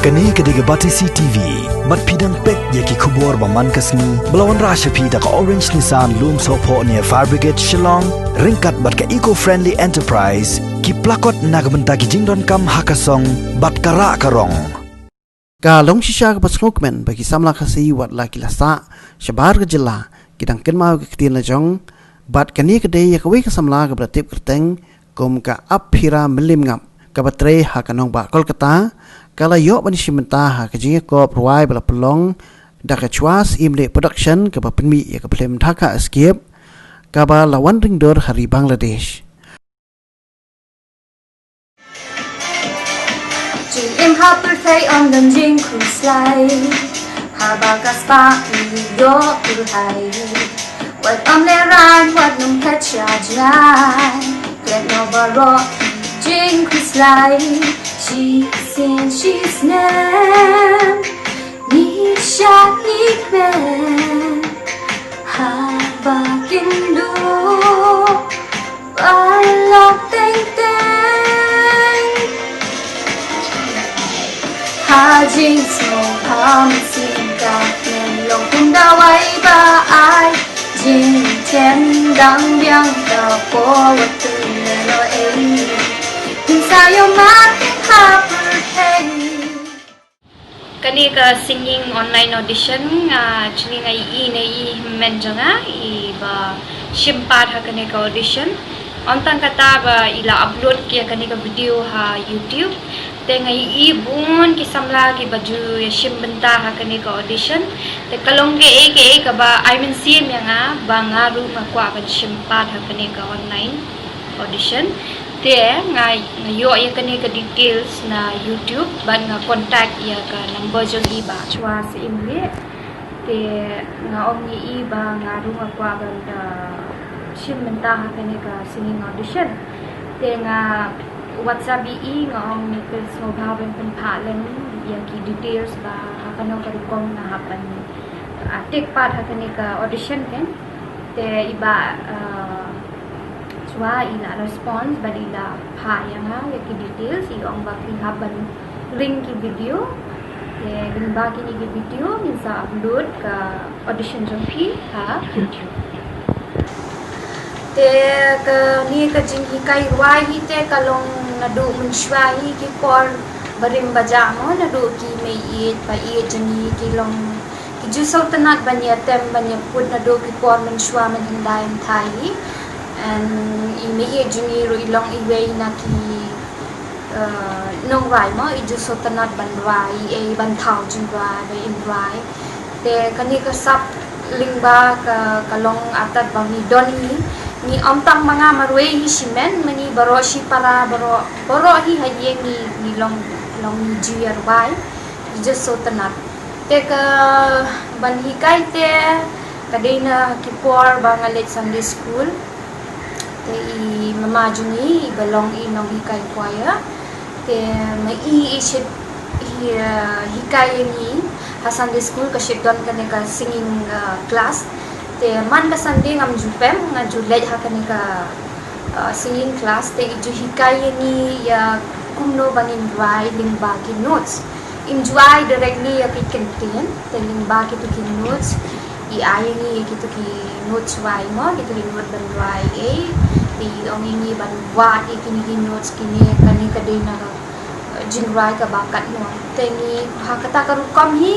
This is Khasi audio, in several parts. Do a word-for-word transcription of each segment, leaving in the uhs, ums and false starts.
Kane ka dei ka Batesi T V. Bad phi dang peit ïa ki khubor ba man ka sngi ba la wanrah sha phi da ka Orange Nissan Lumsohphoh near Fire Brigade Shillong, ryngkat bad ka Eco Friendly Enterprise, ki plakot na ka bynta ki jingdonkam ha ka song bad ka rah ka rong. Ka long shisha kaba sngewkmen ba ki samla Khasi wat la ki la sah shabar ka jylla ki dang kynmaw ka ktien la jong, bad kane ka dei ïa kawei ka samla kaba la tip kyrteng kum ka Aphira Mylliemngap, kaba trei ha ka nongbah Kolkata, ka la ïoh ban shim bynta ha ka jingïakop rwai ba la pynlong da ka Chwa Syiemlieh Production kaba pynmih ïa ka phlim Dhaka Escape, kaba la wan ring dur ha ri Bangladesh. Jingim ha pyrthei ym don jingkhuslai. Haba ka spah ïoh pyrthei, wat ym lehraiñ, wat nym phet sha jngai. Phet noh baroh jingkhuslai. Shisien shisnem, ngi shah ngi kmen, haba kin duh paralok teng teng. Ha jingsngewbha mynsiem ka kmen, long kum dawai ba ai jingthem dang biang, ka por wat pynlehnoh ei. Kin sa ïoh mat ha pyrthei. Kane ka singing online audition, nga, actually nga ïohi na i hynmen jong nga iba shim part ha kane ka audition. Ym tang kata ba i la upload ïa kane ka video ha YouTube, te nga ïohi bun ki samla kiba ju ïa shim bynta ha kane ka audition. Te ka long kaei kaei kaba ai mynsiem ïa nga ba nga ruh nga kwah ban shim part ha kane ka online audition. Te nga, nga ïoh ïa kane ka details na YouTube bad nga contact ïa ka number jong i, Bah Chwa Syiemlieh. Te nga ong ïa i ba nga ruh nga kwah ban, uh, shim bynta ha kane ka singing audition. Te nga WhatsApp ïa i, nga ong ïa i, sngewbha ban pynpaw lem ïa ki details ba ha kano ka rukom nga hap ban, uh, take part ha kane ka audition kan. Te i Bah, uh, Chwa i la response bad i la phah ïa nga ïa ki details, i ong ba phi hap ban ring ki video. Te lyngba kine ki video ngin sa upload ka audition jong phi ha YouTube. Te kane ka jinghikai rwai hi te ka long naduh mynshuwa hi, ki por barim bajah mo, naduh ki mei ïeit pa ïeit jong ngi ki long ki ju sngewtynnat ban ïatem ban ïakut naduh ki por mynshuwa mynhyndai hynthai hi. And i mei ïeit jong ngi ruh i long iwei na ki, uh, nongrwai mo, i ju sngewtynnat ban rwai, i ei ban thaw jingrwai, ban rwai. Te kane ka sap lyngba ka, ka long artat ba ngi don ngi, ngi ym tang ma nga marwei hi shimen, ma ngi baroh shi para, baroh, baroh hi ha ïing ngi, ngi long, long ngi ju ïarwai, ngi ju sngewtynnat. Te ka ban hikai te ka dei na ki por ba nga leit Sunday school. Te i mama jong ngi iba long i nonghikai choir. Te ma i i ship hi, uh, hikai ïa ngi ha Sunday school, ka ship don kane ka singing, uh, class. Te man ka Sunday ngam ju pep, nga ju leit ha kane ka, uh, singing class. Te i ju hikai ïa ngi ïa kumno ba ngin rwai lyngba ki notes. Im ju ai directly ïa ki kyntien, te lyngba kito ki notes i ai ïa ngi ïa kito ki notes rwai mo, kito ki notes ban rwai ei. Te i ong ïa ngi ban wad ïa kine ki notes, kine, kane ka dei na ka, uh, jingrwai kaba katno. Te ngi ha kata ka rukom hi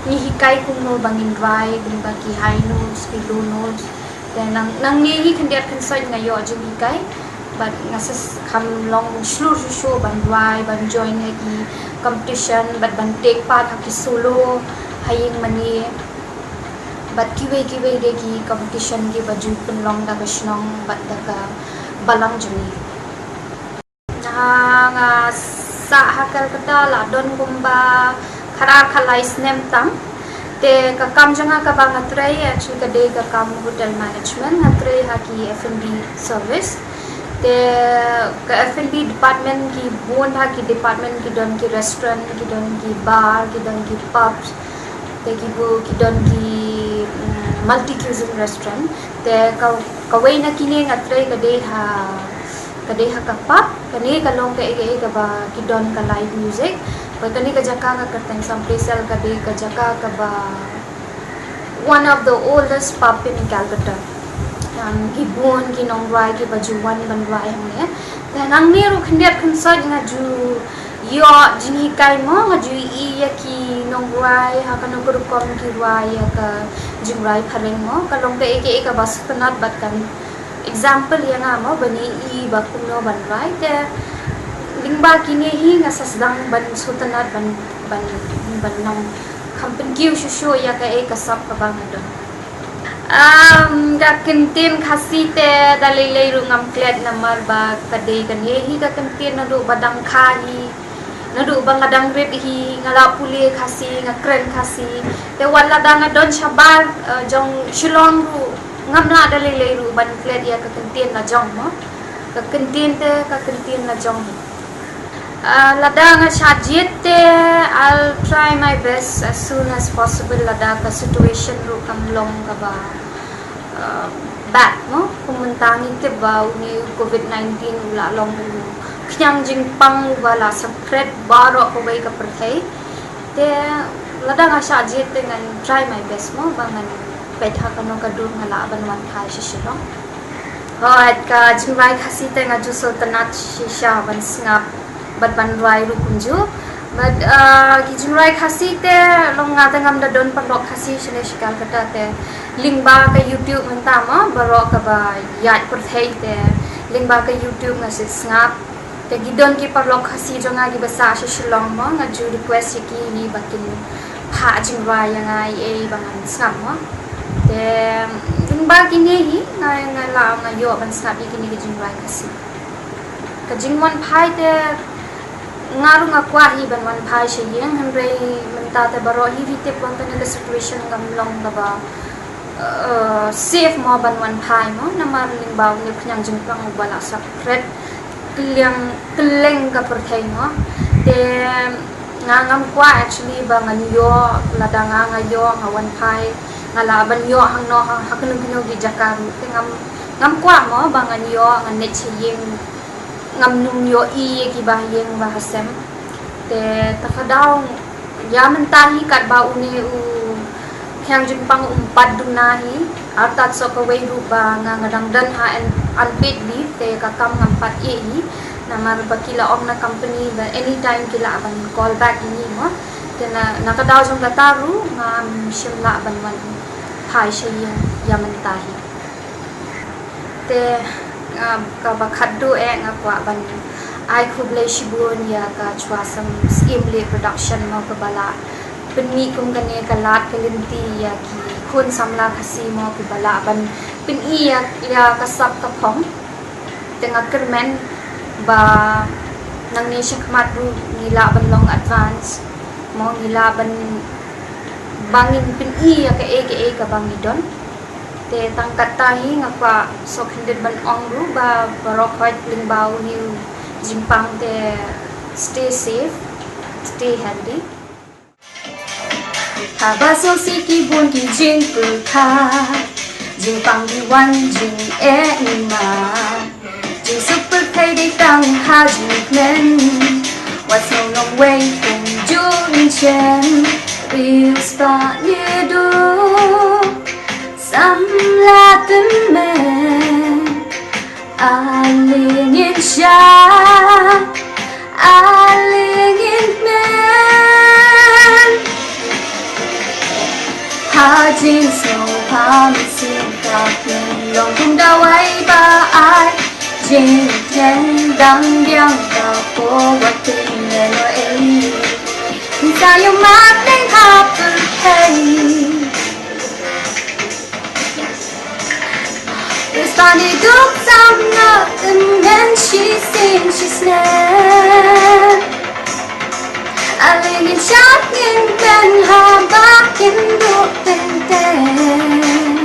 ngi hikai kumno ba ngin rwai lyngba ki high notes, ki low notes. Te nang, nangne hi khyndiat khynsoit nga ïoh jinghikai. Bad nga sa kham long shlur shuh shuh ban rwai, ban join ha ki competition, bad ban take part ha ki solo ha ïing mane, bad kiwei kiwei de ki competition kiba ju pynlong da ka shnong bad da ka balang jong ngi. Nga, nga sah ha Calcutta la don kumba khatar khatlai snem tam. Te ka kam jong nga kaba nga trei, actually ka dei ka kam hotel management, nga trei ha ki F and B service. Te ka F and B department ki bun ha ki department, ki don ki restaurant, ki don ki bar, ki don ki pubs. Te ki bu, ki don ki, mm, multi cuisine restaurant. Te ka, kawei na kine nga trei ka dei ha, ka dei ha ka pub, kane ka long kaei kaei kaba ki don ka live music. Bad kane ka jaka ka kyrteng Sampeh Cell ka dei ka jaka kaba one of the oldest pub in Calcutta. Nang ki bun ki nongrwai kiba ju wan ban rwai hangne. Te nangne ruh khyndiat khynsoit nga ju ïoh jinghikai mo, nga ju ïohi ïa ki nongrwai ha kano ka rukom ki rwai ïa ka jingrwai phareng mo. Ka long kaei kaei kaba sngewtynnat bad kan example ïa nga mo ban ïohi ba kumno ban rwai. Te lyngba kine hi nga sa sdang ban sngewtynnat ban, ban, ban nang kham pynkiew shuh shuh ïa kaei ka sap kaba nga don. Um, ka kyntien Khasi te da lei lei ruh ngam klet namar ba ka dei kane hi ka kyntien naduh ba dang kha hi, naduh ba nga dang rit hi, nga la pule Khasi, nga kren Khasi. Te wat lada nga don shabar, uh, jong Shillong ruh ngam lah da lei lei ruh ban klet ïa ka kyntien la jong mo. Ka kyntien te ka kyntien la jong hi. Uh, lada nga shah jied te I'll try my best as soon as possible lada ka situation ruh kam long kaba, uh, bad mo. Kum mynta ngi tip ba une u covid nineteen u la long u khñiang jingpang uba la sngewkhret baroh kawei ka pyrthei. Te lada nga shah jied te ngan try my best mo ba ngan peit ha kano ka dur nga lah ban wan phai sha Shillong. Hooid, ka jingrwai Khasi te nga ju sngewtynnat shisha ban sngap bad ban rwai ruh kumjuh. Bad, uh, ki jingrwai Khasi te long nga te ngam da don paralok Khasi shane sha Calcutta te lyngba ka YouTube mynta mo baroh kaba ïaid pyrthei te lyngba ka YouTube nga shu sngap. Te ki don ki paralok Khasi jong nga kiba sah sha Shillong mo, nga ju request ïa ki hi ba kin phah jingrwai ïa nga ei ei ba ngan sngap mo. Te lyngba kine hi nga, nga la nga ïoh ban sngap ïa kine ki jingrwai Khasi. Ka jingwan phai te nga ruh nga kwah hi ban wan phai sha ïing, hynrei mynta te baroh hi phi tip ba kane ka situation kam long kaba, uh, safe mo ban wan phai mo, namar lyngba une u khñiang jingpang uba la sngewkhret kylleng, kylleng ka pyrthei mo. Te nga ngam kwah actually ba ngan ïoh, lada nga nga ïoh nga wan phai, nga lah ban ïoh hangno ha, ha kano kano ki jaka ruh. Te ngam, ngam kwah mo ba ngan ïoh ngan leit sha ïing ngam nym ïohi ïa kiba ha ïing ba ha sem. Te ta ka daw ïa mynta hi katba une u khñiang jingpang um pat duna hi, artat soh kawei ruh ba nga nga dang don ha un-, unpaid leave te ka kam ngam pat ïeh hi. Namar ba ki la ong na company ba anytime ki lah ban call back ïa ngi mo. Te na, na ka daw jong kata ruh ngam shym lah ban wan phai sha ïing ïa mynta hi. Te, um, kaba khatduh eh nga kwah ban ai khublei shibun ïa ka Chwa Sam Syiemlieh Production mo kaba la pynmih kum kane ka lad ka lynti ïa ki khun samla Khasi mo kiba lah ban pyni ïa, ïa ka sap ka phong. Te nga kyrmen ba nangne shakhmat ruh ngi lah ban long advance mo, ngi lah ban, ba ngin pyni ïa kaei kaei kaba ngi don. Te tang katta hi nga kwah sngewkhyndiat ban ong ruh ba baroh khoit lyngba une u jingpang te stay safe, stay healthy. Haba sngewsih ki bun ki jingpyrkhat, jingpang ki wan jingeh ngi mat. Jingsuk pyrthei dei tang ha jingkmen. Wat sngew nongwei kumjuh ngin shem. Riewspah ne duk samla tymmen. Ale ngin shah, ale ngin kmen. Ha jingsngewbha mynsiem ka kmen long kum dawai ba ai jingkmen dang biang ka por wat kmen o ei. Sa ïoh mat leng ha pyrthei. Riewspah ne duk samla tymmen shisien shisnem. Ale ngin shad ngin kmen haba kin duh teng teng.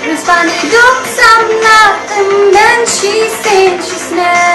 Riewspah ne duk samla tymmen shisien shisnem.